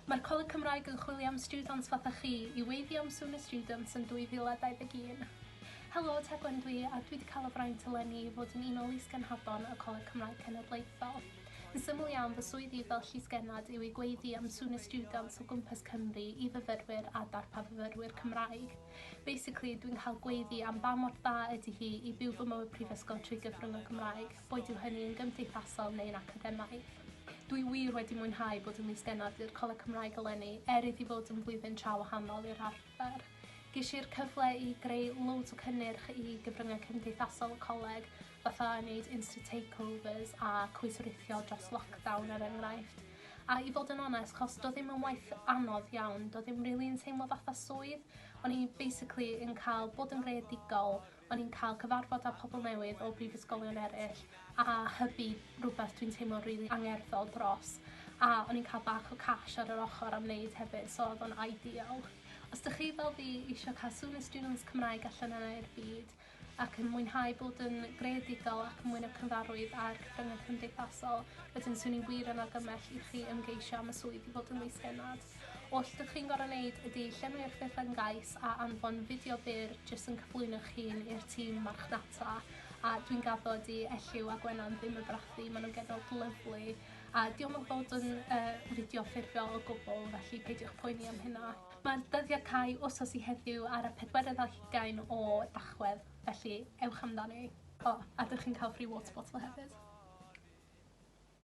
Mae'r Coleg Cymraeg yn chwilio am stiwdants fatha chi i weithio am Sŵn y Stiwdants yn 2021. Helo, Tegwen dwi, a dwi wedi cael y fraint eleni i fod yn un o lysgenhadon y Coleg Cymraeg Cenedlaethol. Yn syml iawn, fy swydd i fel llysgennad yw i gweiddi am Sŵn y Stiwdants o gwmpas Cymru i fyfyrwyr a darpar fyfyrwyr Cymraeg. Basically, dwi'n cael gweiddi am ba mor dda ydy hi i byw fy mywyd prifysgol trwy gyfrwng y Gymraeg, boed yw hynny yn gymdeithasol neu'n academaidd. Dwi wir wedi mwynhau bod yn lysgennad i'r Coleg Cymraeg eleni, er iddi fod yn flwyddyn tra wahanol i'r arfer. Ges i'r cyfle i greu loads o cynnyrch i gyfryngau cymdeithasol y coleg, fatha wneud Insta takeovers a cwis rithiol dros lockdown er enghraifft. A i fod yn onest, chos doedd ddim yn waith anodd iawn, doedd ddim rili yn teimlo fatha swydd. O'n i basically yn cael bod yn greadigol, O'n i'n cael cyfarfod â pobl newydd o brifysgolion eraill a hybu rhywbeth dwi'n teimlo rili angerddol dros. A o'n i'n cael bach o cash ar yr ochr am wneud hefyd, so oedd o'n ideal. Os dych chi fel fi eisiau cael sŵn y students Cymraeg allan yna i'r byd ac yn mwynhau bod yn greadigol ac yn mwy na cyfarwydd â'r cyfryngau cymdeithasol, wedyn 'swn i wir yn argymell i chi ymgeisio am y swydd i fod yn lysgennad. Oll dych chi'n gorfod wneud ydy llenwi'r ffurflen gais a anfon fideo byr jyst yn cyflwyno'ch hun i'r tîm marchnata a dwi'n gaddo 'di Elliw a Gwenan ddim yn brathu, maen nhw'n genod lyfli a dio'm yn fod yn uh, fideo ffurfiol o gwbl felly peidiwch poeni am hynna. Mae'r dyddiad cau wsos i heddiw ar y pedwerydd ar hugain o Dachwedd felly ewch amdani. O, a dych chi'n cael free water bottle hefyd.